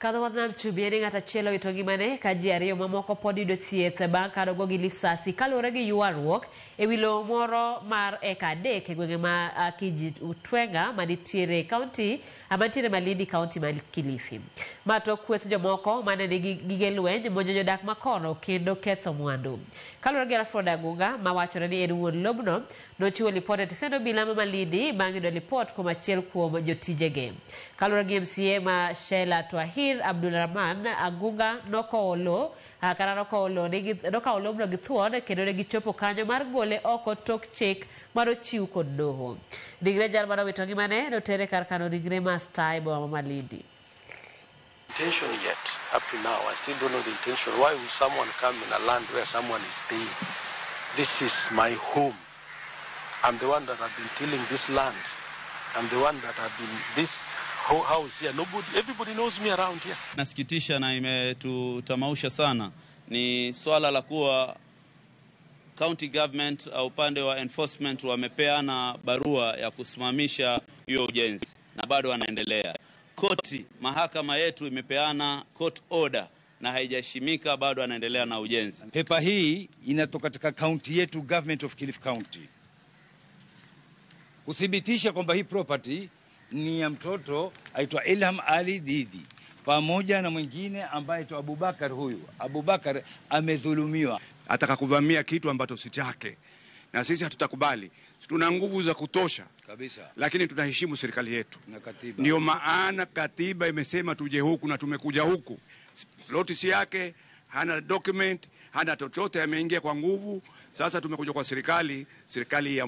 Kadho wadh nam chumbi en ng'at achiel owito ngimane ka ji ariyo mamoko pod yudo thieth bang' kano gi lisasi kaluwore gi ywaruok ewi lowo moro mar eka 3 e gwenge ma Kijitwenga manitiere kaunti mantiere Malindi, kaunti ma Kilifi. Ma tok kweth jomoko mane nigi gige lweny monjo jodak makono kendo ketho mwandu. Kaluwore gi Alfred Agunga mawachore ni en wuon lobno, nochiwo lipot e tesend obila ma Malindi bang' yudo lipot kuom achiel kuom jotijege. Kaluwore gi MCA ma Sheila Twahir Abdulrahman, Agunga nokowo lowo kata nokowo lowo nokawo lobno gi thuon kendo ne gichopo kanyo mar gole oko tok chik manochiw kod doho. Ringre jal manowito ngimane notere kar kano ringre ma Star e boma ma Malindi. Intention yet up to now. I still don't know the intention. Why would someone come in a land where someone is staying? This is my home. I'm the one that have been tilling this land. I'm the one that have been this whole house here. Nobody, everybody knows me around here. Nasikitisha na imetutamausha sana ni swala la kuwa county government au upande wa enforcement wamepeana barua ya kusimamisha hiyo ujenzi na bado wanaendelea. Koti, mahakama yetu imepeana court order na haijaheshimika, bado anaendelea na ujenzi. Pepa hii inatoka katika county yetu, Government of Kilifi County, kuthibitisha kwamba hii property ni ya mtoto aitwa Ilham Ali Didi pamoja na mwingine ambaye aitwa Abubakar. Huyu Abubakar amedhulumiwa, ataka kuvamia kitu ambacho si chake, na sisi hatutakubali. Tuna nguvu za kutosha kabisa, lakini tunaheshimu serikali yetu na katiba. Ndio maana katiba imesema tuje huku na tumekuja huku. Loti si yake, hana document, hana chochote, ameingia kwa nguvu. Sasa tumekuja kwa serikali, serikali ya